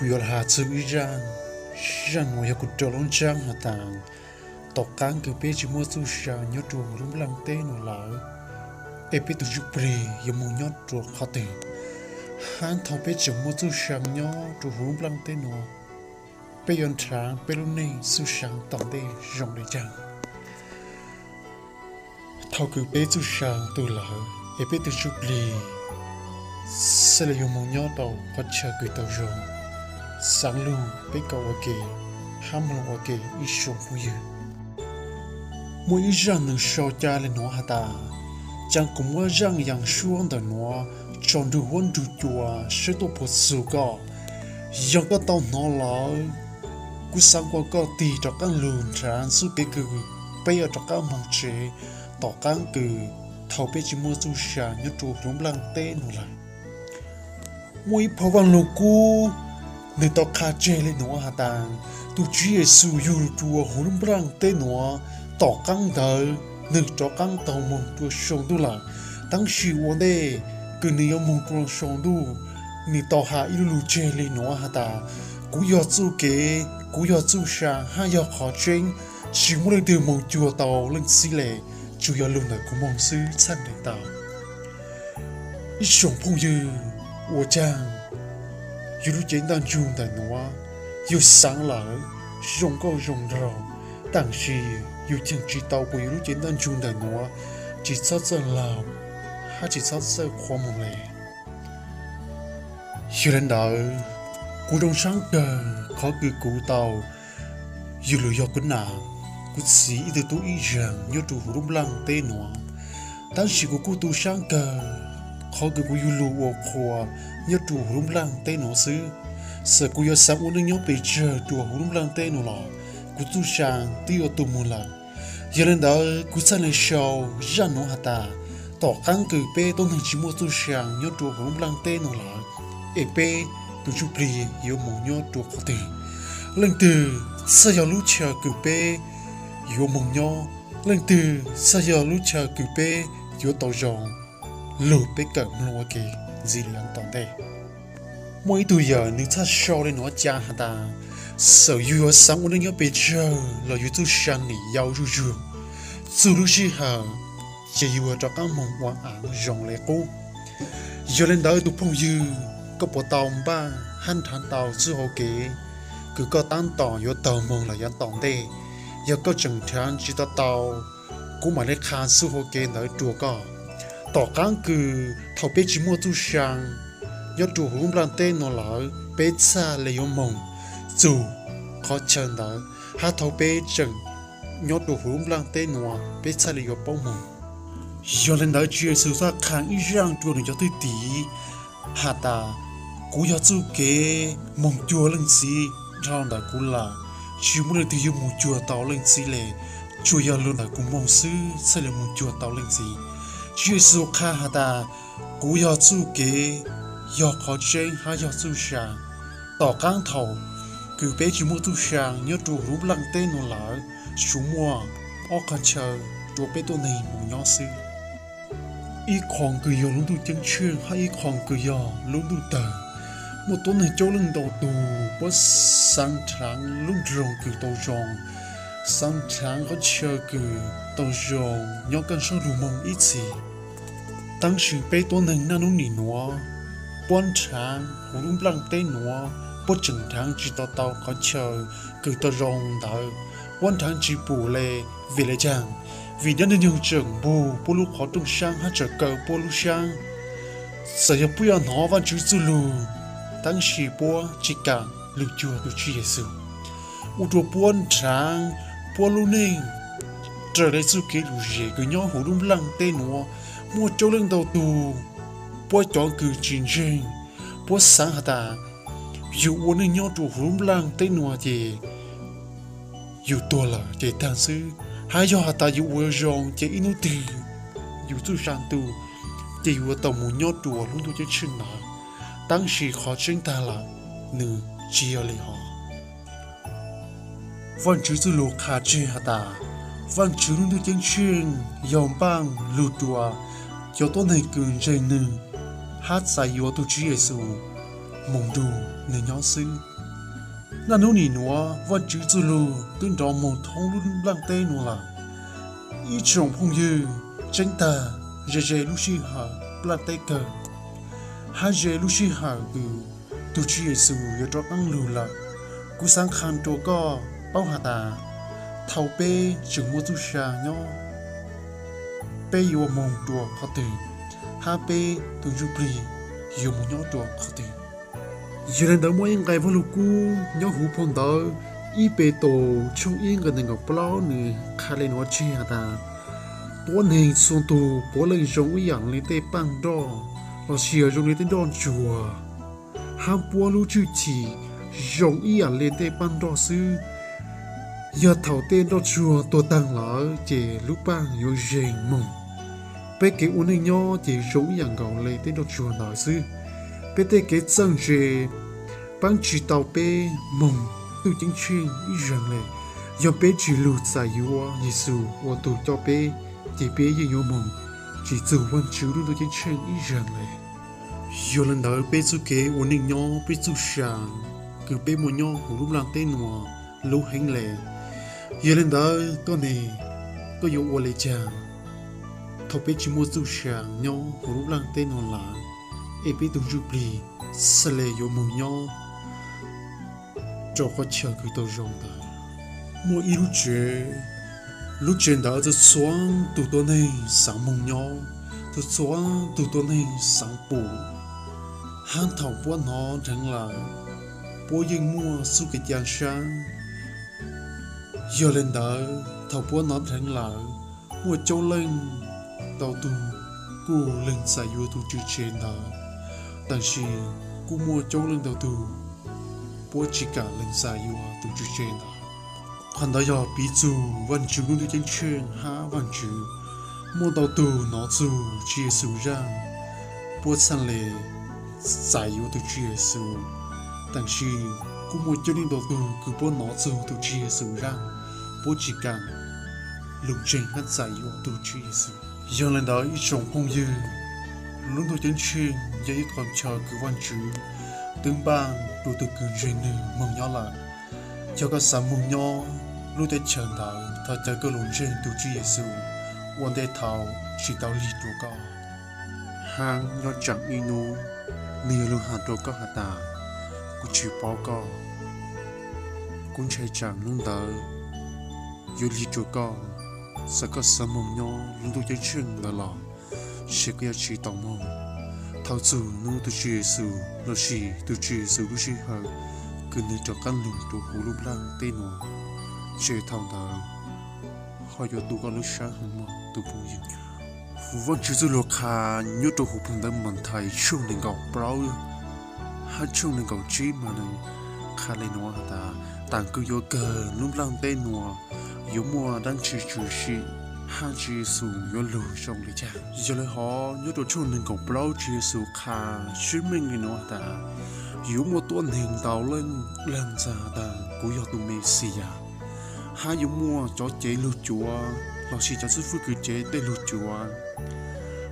Kuv yuav los hais txog ib zaj, zaj no yog kuv rau lub ntsab has tas, tom qaab kws peb tsi muaj txuj sa nyob rua huv lub nplaj teb no lawm, es peb tug ntsuj plig yuav moog nyob rua qhov twg, hab thaum peb tseem muaj txuj sa nyob rua huv lub nplaj teb no, peb yuav nrhav peb lub neej txuj sa tom ntej zoo le caag. Thaum kws peb txuj sa tu lawm es peb tug ntsuj plig xaav le yuav moog nyob rua qhov chaw kws tau zoo, xaav lug peb kawm ua ke hab mloog ua ke ib tsoom phooj ywg. Muaj ib zaj nwg sau ca le nuav has tas, caag kuv muab zaj yaam suab ntawm nuav tso nrug huab nrug cua saib tuaj puag txug koj. Yog koj tau hnov lawm, kuv xaav ua koj tig rov qaab lug nrhav txuj kev kws peb yuav rov qaab moog tsev tom qaab kws thaum peb tsi muaj txuj sa nyob rua huv lub nplaj teb no lawm. Muaj ib phau Vaaj Lug Kub nwg tau qha tseg le nuav has tas, tug Tswv Yexus yug lug rua huv lub nplaj teb nuav, tom qaab ntawd nwg rov qaab taug moog rua sau ntuj lawm. Tab sis ua ntej kws nwg yuav moog rua sau ntuj, nwg tau has ib lu lug tseg le nuav has tas, kuv yog txuj kev, kuv yog txuj sa hab yog qhov tseeb, tsi muaj leej twg moog cuag tau Leej Txiv le, tsuas yog lug ntawm kuv moog xwb txhaj le tau. Ib tsoom phooj ywg, ua caag yug lub cev ntaj ntsug ntawm nuav, yug xaav lawm zoo nkauj zoo nraug, tab sis yug cheem tsi tau puas yug lub cev ntaj ntsug ntawm nuav tsi txhob txawj laug hab tsi txhob txawj qhuav moog le. Yog le ntawd, kuv zoo sab kawg qhov kws kuv tau yug lug yog kuv nam kuv txiv ib tug tub ib zaag nyob rua huv lub nplaj teb nuav. Tab sis kuv kuj tu sab kawg qhov kws kuv yug lug ua qhua nyob rua huv lub nplaj teb nuav xwb. Txawm kuv yuav xaav ua neej nyob pes tsawg rua huv lub nplaj teb nuav los, kuv txuj sa twb yuav tu moog lawm. Yog le ntawd kuv txhaj le sau zaj nuav has tas, tom qaab kws peb tuab neeg tsi muaj txuj sa nyob rua huv lub nplaj teb nuav lawm, es peb tug ntsuj plig yuav moog nyob rua qhov twg? Leej twg txhaj yog lub chaw kws peb yuav moog nyob? Leej twg txhaj yog lub chaw kws peb yuav tau zoo lug peb kawm mloog ua ke ntxiv le tom ntej? Muaj ib tug yawm nwg txhaj sau le nuav ca has tas, txawm yug yuav xaav ua neej nyob pes tsawg los yug txuj sa nim yau zuj zug, txug lub sij hawm ces yug yuav rov qaab moog ua aav zoo le qub. Yog le ntawd tug phooj ywg, koj puas tau npaj hab nrhav tau txuj hauv kev kws koj taab tom yuav taug moog lawm yav tom ntej? Yog koj tseem nrhav tsi tau tau, kuv mam le qha txuj hauv kev ntawd rua koj. Tom qaab kws thaum peb tsi muaj txuj sa nyob rua huv lub nplaj teb nuav lawm, peb txhaj le yuav moog txug qhov chaw ntawd, hab thaum peb tseem nyob rua huv lub nplaj teb nuav peb txhaj le yuav paub moog. Yog le ntawd Tswv Yexus txhaj qha ib zaaj rua nwg cov thwj tim has tas, kuv yog txuj kev, moog cuag Leej Txiv dhau ntawm kuv lawm, tsi muaj leej twg yuav moog cuag tau Leej Txiv le, tsuas yog lug ntawm kuv moog xwb txhaj le moog cuag tau Leej Txiv. Tswv Yexus qha has tas, kuv yog txuj kev, yog qhov tseeb hab yog txuj sa. Tom qaab thaum kws peb tsi muaj txuj sa nyob rua huv lub nplaj teb nuav lawm, tsuas muaj ob qhov chaw rua peb tuab neeg moog nyob xwb. Ib qho kws yog lub ntuj ceeb tsheej hab ib qho kws yog lub ntuj tawg. Muaj tuab neeg coob leej ntau tug puab xaav nrhav lub nroog kws tau zoo, xaav nrhav qhov chaw kws tau zoo nyob kaj sab lug moog ib txhis. Tab sis peb tuab neeg naj nub nim nuav, puab nrhav huv lub nplaj teb nuav, puab tseem nrhav tsi tau tau qhov chaw kws tau zoo ntawd, puab nrhav tsi pum le. Vim le caag? Vim nyob nyoog tseem npug puab lub qhov rooj saab hab tseem kaw puab lub saab. Txawm yog puab yuav hnov Vaajtswv txuj lug, tab sis puab tsi kaam lug cuag tug Tswv Yexus, ua rua puab nrhav puab lub neej raws le txuj kev lom zem kws nyob huv lub nplaj teb nuav. Muaj coob leej ntau tug, puab cov kws tsi ntseeg, puab xaav has tas, yug ua neej nyob rua huv lub nplaj teb nuav ces yug tuag lawm ces taag xwb, hab yog has tas yug ua zoo ces ib nub twg yug txuj sa tu ces yug yuav tau moog nyob rua lub ntuj ceeb tsheej ntawd. Tab sis qhov tseeb taag lawm, nwg tsi yog le hov. Vaajtswv txuj lug qha tseg has tas, Vaajtswv lub ntuj ceeb tsheej yog npaaj lug rua cov tuab neeg kws ntseeg nwg hab txais yuav tug Tswv Yexus moog nrug nwg nyob xwb. Naj nub nim nuav Vaajtswv txuj lug twb nrov moog thoob lub nplaaj teb nuav lawm. Ib tsoom phooj ywg, tseeb tag ze ze lub sij hawm nplaaj teb kawg, hab ze lub sij hawm kws tug Tswv Yexus yuav rov qaab lug lawm, kuv xaav qha rua koj paub has tas, thaus peb tseem muaj txuj sa nyob, peb yuav moog rua qhov twg, hab peb tug ntsuj plig yuav moog nyob rua qhov twg. Yog le ntawd muaj ib nqai Vaaj Lug Kub nyob huv phau ntawv ib Petus tshooj ib nqai neeg nkaum plaub nwg qha le nuav tseg has tas, tuab neeg txhua tug puav leej zoo ib yaam le tej paaj nroj, lossis zoo le tej nroj tsuag, hab puab lub tshwj chim zoo ib yaam le tej paaj nroj xwb. Yog thaus tej nroj tsuag tuag taag lawm ces lub paaj yuav zeeg moog. Peb kev ua neej nyob ces zoo ib yaam nkaus le tej nroj tsuag ntawd xwb. Peb tej kev txawj ntse paab tsi tau peb moog ntuj ceeb tsheej ib zaag le. Yog peb tsi lug txais yuav Yexus ua tug coj peb, ces peb yeej yuav moog tsi txug Vaajtswv lub ntuj ceeb tsheej ib zaag le. Yog le ntawd peb txuj kev ua neej nyob, peb txuj sa kws peb muaj nyob huv lub nplaaj teb nuav lub heev le. Yog le ntawd koj ne, koj yuav ua le caag thaus peb tsi muaj txuj sa nyob huv lub nplaaj teb nuav lawm, es peb tug ntsuj plig txhaj le yuav moog nyob rua qhov chaw kws tau zoo ntawd? Muaj ib lub tsev, lub tsev ntawd txhua txhua tug tuab neeg xaav moog nyob, txhua txhua tug tuab neeg xaav pum, hab thaus puab nov dheev lawm, puab yeej muaj txuj kev ca sab. Yog le ntawd thaus puab nov dheev lawm, muaj coob leej ntau tug kuj leeg txais yuav tug tswv tsev ntawd, tab sis kuj muaj coob leej ntau tug puab tsi kam leeg txais yuav tug tswv tsev ntawd. Qhov ntawd yog piv txug Vaajtswv lub ntuj ceeb tsheej hab Vaajtswv. Muaj ntau tug nov txug Tswv Yexus zaaj, puab txhaj le txais yuav tug Tswv Yexus, tab sis kuj muaj coob leej ntau tug kws puab nov txug tug Tswv Yexus zaaj, puab tsi kam lug ntseeg hab txais yuav tug Tswv Yexus. Yog le ntawd ib tsoom phooj ywg, lub ntuj ceeb tsheej yog ib qho chaw kws Vaajtswv twb npaaj rua tug kws ntseeg nwg moog nyob lawm. Yog koj xaav moog nyob lub teb chaws ntawd, thov caw koj lug ntseeg tug Tswv Yexus ua ntej thaus tsi tau lig rua koj. Hab nyob tsaam ib nub nwg yuav lug has rua koj has tas, kuv tsi paub koj. Kuv ntshai tsaam nub ntawd yuav lig rua koj. Txawm koj xaav moog nyob lub ntuj ceeb tsheej ntawd los, tab sis koj yuav tsi tau moog thaus txug nub tug Tswv Yexus lossis tug Tswv Yexus lub sij hawm kws nwg rov qaab lug rua huv lub nplaaj teb nuav, ces thaus ntawd ho yuav tu koj lub sab heev mog tus phooj ywg. Vaajtswv txuj lug qha nyob rua huv phau ntawv Mathais tshooj neeg nkaum plaub hab tshooj neeg nkaum tsib mas nwg qha le nuav has tas, taam kws yuav kawg lub nplaaj teb nuav yuav muaj dlaab tsi tshwm sim hab Tswv Yexus yuav lug zoo le caag. Yog le hov nyob rua tshooj neeg nkaum plaub Tswv Yexus qha tseeb meej le nuav has tas, yuav muaj tuab neeg ntau leej leeg txhais has tas kuv yog tus Mexiyas, hab yuav muaj cov cev lug cuav lossis cov xib fwb kws cev tej lug cuav,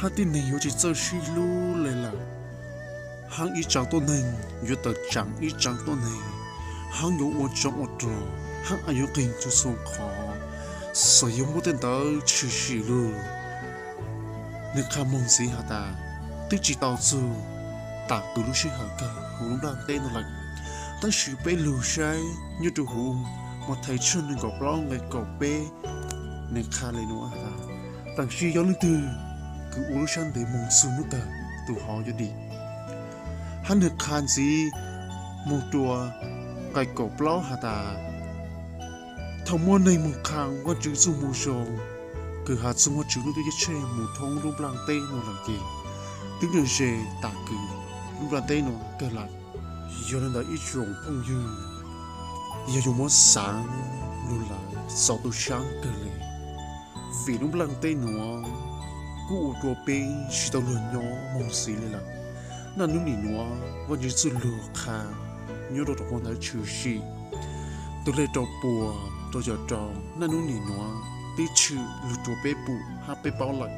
hab tib neeg yuav tsi txawj sib hlub le lawm, hab ib tsaam tuab neeg yuav tawm tsaam ib tsaam tuab neeg, hab yuav ua tsov ua rog, hab yuav nqeg txhua txhua qhov, txawm yuav muaj tej ntawd tshwm sim lug. Nwg qha moog ntxiv has tas, twb tsi tau txug taam kws lub sij hawm kawg huv lub nplaaj teb nuav lawm. Tab sis peb lug saib nyob rua huv Mathais tshooj neeg nkaum plaub nqe kaum peb, nwg qha le nuav has tas, taam sis yog leej twg kws ua lub sab ntev moog txug nub kawg, tus hov yuav dim. Hab nwg qha ntxiv moog rua nqe kaum plaub has tas, thaus muaj neeg moog qha Vaajtswv txuj moo zoo kws has txug Vaajtswv lub ntuj ceeb tsheej moog thoob lub nplaaj teb nuav lawm ces, twb ntshe taam kws lub nplaaj teb nuav kawg lawm. Yog le ntawd ib tsoom phooj ywg, yog yuav muab xaav lug lawm txaus tu sab kawg le, vim lub nplaaj teb nuav kuj ua rua peb tsi tau luag nyob moog xiv le lawm. Naj nub nim nuav Vaajtswv txuj lug qha nyob rua rau qhov ntawd tshwm sim, tus lej rau puas rau yog rau naj nub nim nuav twb tshwm lug rua peb pum hab peb paub lawm.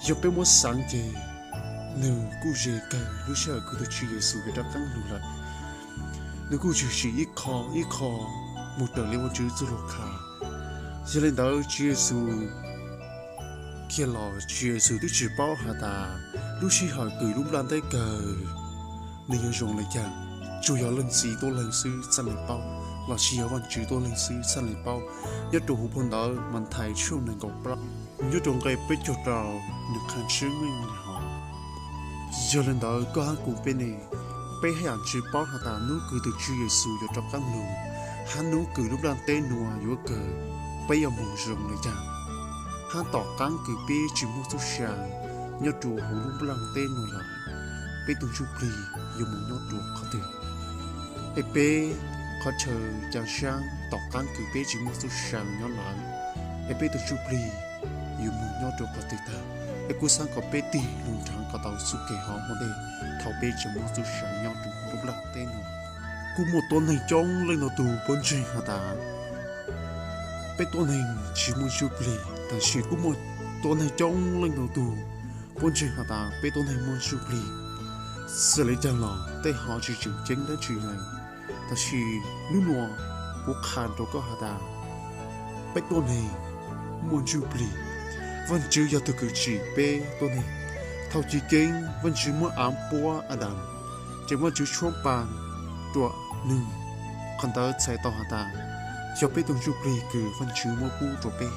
Yog peb muab xaav ces nwg kuj ze kawg lub sij hawm kws tug Tswv Yexus yuav rov qaab lug lawm. nws kuj tshwm sim ib qho ib qho mus raws li Vajtswv txuj lug qha. Yog li ntawd Tswv Yexus kiag los Tswv Yexus twb tsis paub has tas lub sij hawm kws lub nplaj teb kawg nws yuav zoo li cas, tsuas yog leej txiv tuab leeg xwb txhaj le paub, lossis yog Vajtswv tuab leeg xwb txhaj le paub. Nyob rua huv phau ntawv Mathais tshooj nees nkaum plaub nyob rua nqe peb caug rau nws qha tseeb meej li hov: Yog li ntawd koj hab kuv peb ne, peb haj yam tsis paub has tas nub kws tug Tswv Yexus yuav rov qaab lug hab nub kws lub nplaj teb nuav yuav kawg, peb yuav moog zoo le caag, hab tom qaab kws peb tsis muaj txuj sa nyob rua huv lub nplaj teb nuav lawm, peb tug ntsuj plig yuav moog nyob rua qhov twg? Es peb qhov chaw ca saab tom qaab kws peb tsis muaj txuj sa nyob lawm, es peb tug ntsuj plig yuav moog nyob rua qhov twg tag? Es kuv xaav kom peb tig lug nrhav kom tau txuj kev hov ua ntej thaum peb tsis muaj txuj sa nyob rua huv lub nplaj teb nuav. Kuj muaj tuab neeg coob leej ntau tug puab ntseeg has tas peb tuab neeg tsis muaj ntsuj plig, tab sis kuj muaj tuab neeg coob leej ntau tug puab ntseeg has tas peb tuab neeg muaj ntsuj plig. Txawm le caag los tej hov tsis tseem ceeb dlaab tsi le, tab sis nub nuav kuv qha rua koj has tas peb tuab neeg muaj ntsuj plig. Vajtswv yog tug kws tsim peb tuab neeg. Thaum chiv keeb Vajtswv muab av puab Adas, ces Vajtswv tshuab pa rua nwg. Qhov ntawd txhais tau has tas yog peb tug ntsuj plig kws Vajtswv muab pub rua peb.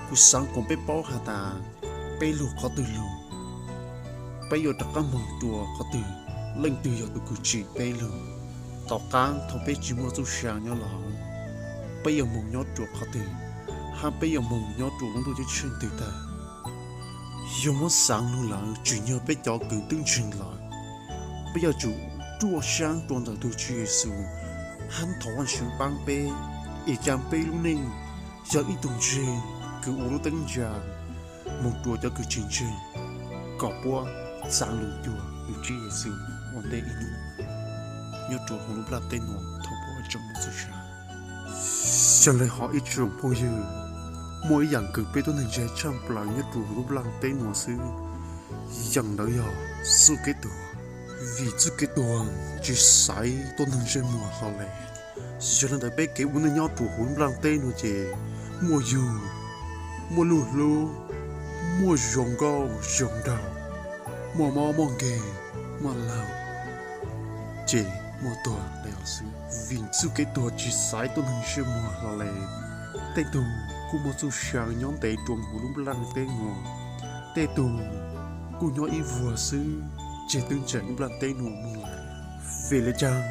Kuv xaav kom peb paub has tas peb lug qhov twg lug, peb yuav rov qaab moog rua qhov twg, leej twg yog tug kws tsim peb lug. Tom qaab thaum peb tsis muaj txuj sa nyob lawm, peb yuav moog nyob rua qhov twg, hab peb yuav moog nyob rua lub ntuj ceeb tsheej twg tag? Yog muab xaav lug lawm tsim nyog peb cov kws twb ntseeg lawm, peb yuav tsum ruaj saab rua ntawm tug Tswv Yexus, hab thov Vajtswv paab peb, es ca peb lub neej yog ib tug ntseeg kws ua lub teeb ntsa moog rua cov kws tsis ntseeg, kom puab xaav lug cuag tug Tswv Yexus ua ntej ib nub nyob rua huv lub nplaj teb nuav thaum puab tseem muaj txuj sa. Yog le hov ib tsoom phooj ywg, muaj ib yaam kws peb tuab neeg ntseeg tshaaj plaws nyob rua huv lub nplaj teb nuav xwb, yaam ntawd yog txuj kev tuag. Vim txuj kev tuag tsis xaiv tuab neeg ntsej muag hlo le. Yog le ntawd peb kev ua neej nyob rua huv lub nplaj teb nuav ces muaj yug, muaj luj hlub, muaj zoo nkauj zoo nraug, muaj mob muaj nkeeg, muaj laug, ces muaj tuag le hov xwb. Vim txuj kev tuag tsis xaiv tuab neeg ntsej muag hlo le, tej tug kuj muaj txuj sa nyob ntev rua huv lub nplaj teb nuav, tej tug kuj nyob ib vuag xwb ces twb ncaim lub nplaj teb nuav moog lawm. Vim le caag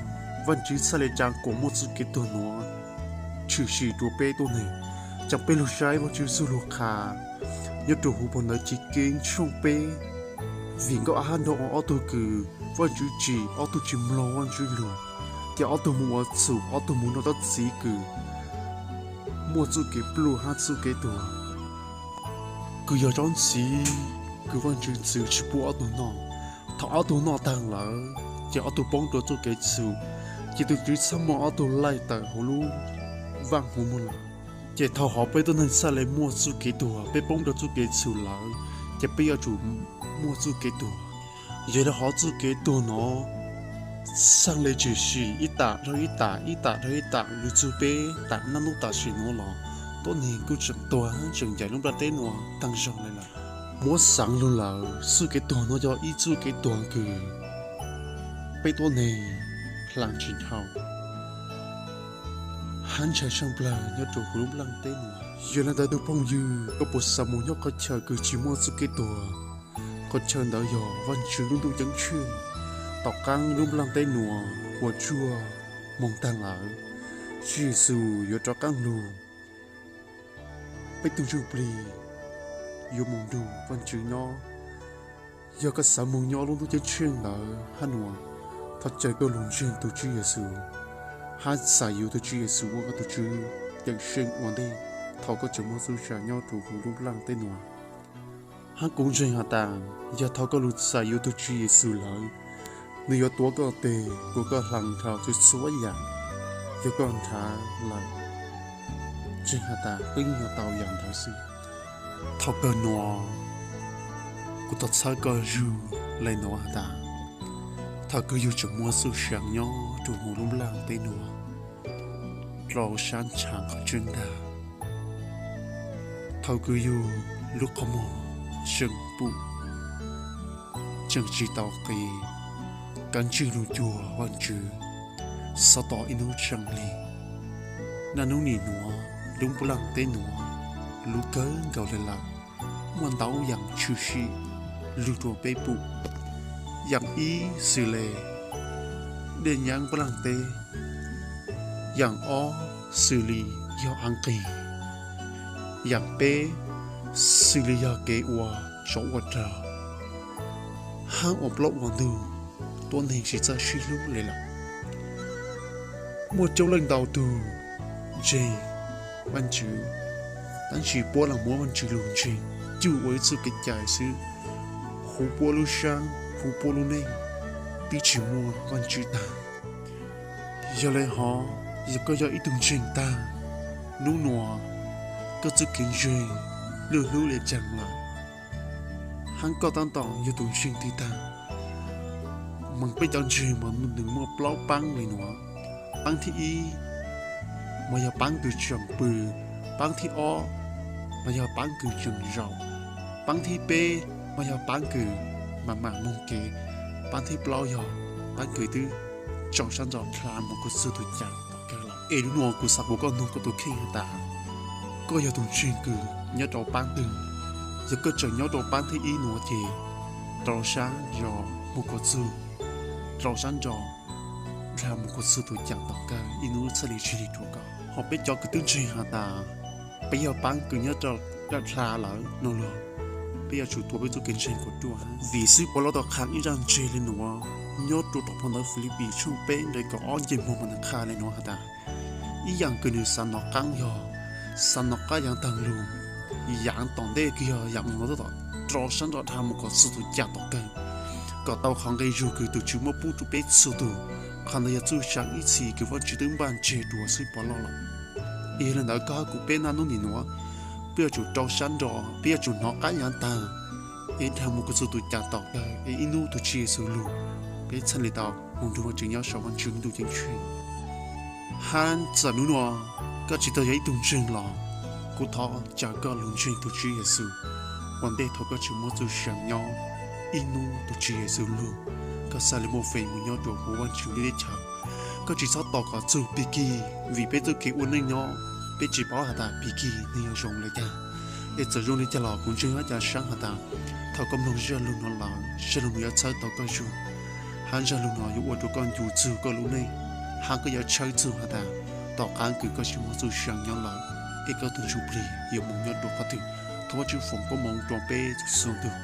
Vajtswv txhaj le ca kuas muaj txuj kev tuag nuav tshwm sim rua peb tuab neeg? Ca peb lug saib Vajtswv txuj lug qha nyob rua huv phau ntawv Chiv Keeb tshooj peb. Vim nkauj ab hab nraug ua ob tug kws Vajtswv tsim, ob tug tsis mloog Vajtswv lug, ces ob tug moog ua txhum, ob tug moog nrug tsob txiv kws muaj txuj kev pluj hab txuj kev tuag, kws yog tsob txiv kws Vajtswv txwv tsis pub ob tug noj. Thaum ob tug noj taag lawm, ces ob tug poob rua txuj kev txhum, ces tug txiv txhab muaj ob tug laij tawm huv lub vaaj huv moog lawm. Ces thaum hov peb tuab neeg txhaj le muaj txuj kev tuag, peb poob rua txuj kev txhum lawm, ces peb yuav tsum muaj txuj kev tuag. Yog le hov txuj kev tuag nuav txhaj le tshwm sim ib tam dhau ib tam, ib tam dhau ib tam lug txug peb tam naj nub tam sim nuav los tuab neeg kuj tseem tuag tseem ncaim lub nplaj teb nuav taag zog le lawm. Muab xaav lug lawm, txuj kev tuag nuav yog ib txuj kev tuag kws peb tuab neeg hlaa tsis dhau hab ntshai tshaaj plawg nyob rua huv lub nplaj teb nuav. Yog le ntawd tug phooj ywg, koj puas xav moog nyob qhov chaw kws tsis muaj txuj kev tuag, qhov chaw ntawd yog Vaajtswv lub ntuj ceeb tsheej? Tom qaab lub nplaj teb nuav huam tsuag moog taag lawm, Tswv Yexus yuav rov qaab lug, peb tug ntsuj plig yuav moog nrug Vaajtswv nyob. Yog koj xav moog nyob lub ntuj ceeb tsheej ntawd hab nuav, thov caw koj lug ntseeg tug Tswv Yexus hab txais yug tug Tswv Yexus ua koj tug Tswv ceem seej ua ntej thaum koj tseem muaj txuj sa nyob rua huv lub nplaj teb nuav. Hab kuv ntseeg has tas, yog thaum koj lug txais yug tug Tswv Yexus lawm, nwg yuav tuav koj teg kuas koj hlaa dhau txhua txhua yaam. Yog koj nrhav lawm, ntseeg has tas koj yeej yuav tau yaam ntawd xwb. Thaum kawg nuav, kuv thov txhawb koj zug le nuav has tas, Thaum kws yug tseem muaj txuj sa nyob rua huv lub nplaj teb nuav, rua sab ntshav qhov tseeb ntag, thaum kws yug lub qhov muag tseem pum, tseem tsi tau qis, kav tsij lug cuag Vaajtswv, xob tos ib nub tshaaj li. Naj nub nim nuav lub nplaj teb nuav luv kawg nkaus le lawm, muaj ntau yaam tshwm sim lug rua peb pum. Yaam ib xws le dlej nyaab nplaj teb, yaam ob xws li yog aav nqig, yaam peb xws li yog kev ua tsov ua rog, hab ua plaub ua ntug, tuab neeg tsi txawj sib hlub le lawm. Muaj coob leej ntau tug ntseeg Vaajtswv, tab sis puab lam muab Vaajtswv lug ntseeg cuag ua ib txuj kev cai xwb, huv puab lub saab huv puab lub neej, twb tsi muaj Vaajtswv taag. Yog le hov, yog koj yog ib tug ntseeg taag, nub nuav koj txuj kev ntseeg lwj hlub le caag lawm, hab koj taab tom yog tug ntseeg tig taag, mas peb cov ntseeg mas nwg muaj plaub paab le nuav. Paab thib ib mas yog paab kws tseem pw, paab thib ob mas yog paab kws tseem zaum, paab thib peb mas yog paab kws maam maam moog kev, paab thib plaub yog paab kws twb rau sab ntso dlha moog kuas txug tug cav tom kawg lawm. Es nub nuav kuv xaav kuas koj noog koj tug kheej has tas, koj yog tug ntseeg kws nyob rau paab twg? Yog koj tseem nyob rau paab thib ib nuav ces rau sab ntso moog kuas txug, rau sab ntso dlha moog kuas txug tug cav tom kawg, ib nub txhaj le tseg le rua koj. Ho peb cov kws twb ntseeg has tas peb yog paab kws nyob rau dlha lawm no los, peb yuav tsum tuav peb txuj kev ntseeg kuas ruaj. Vim xwb puav leej tau qha ib zaj ntseeg le nuav nyob rua tom phau ntawv Filipis tshooj peb nqe kaum ob nce moog mas nwg qha le nuav has tas, ib yaam kws nwg xaav nov qaab yog xaav nov qab yaav taag lug, yaav tom ntej kws yog yaav moog rau sab ntso dlha moog kuas txug tug cav tom kawg, kom tau qhov nqe zug kws tug Tswv muab pub rua peb txhua tug. Qhov ntawd yog txuj sa ib txhis kws Vaajtswv twb npaj tseg rua xwb puav leej lawm. Es yog le ntawd koj hab kuv peb naj nub nim nuav, peb yuav tsum rau sab ntso, peb yuav tsum nov qab yaav taag, es dlha moog kuas txug tug cav tom kawg es ib nub tug Tswv Yexus lug, peb txhaj le tau moog nrug Vaajtswv nyob sau Vaajtswv ntuj ceeb tsheej. Hab txawm nub nuav koj tsi tau yog ib tug ntseeg los, kuv thov caw koj lug ntseeg tug Tswv Yexus ua ntej thaum koj tsi muaj txuj sa nyob. Ib nub tug Tswv Yexus lug, koj xaav le muaj feem moog nyob rua huv Vaajtswv lub teb chaws. Koj tsi txhob tos kom txug pig kig, vim peb txuj kev ua neej nyob peb tsi paub has tas pig kig nwg yuav zoo le caag. Es txawm zoo le caag los kuv ntseeg hab ca saab has tas, thaum koj mloog zaj lug nuav lawm, zaj lug nuav yuav txhawb tau koj zug, hab zaj lug nuav yuav ua rua koj ncu txug koj lub neej, hab koj yuav tshawb txug has tas tom qaab kws koj tsi muaj txuj sa nyob lawm, es koj tug ntsuj plig yuav moog nyob rua qhov twg. Thov Vaajtswv foom koob moov rua peb txhua tug.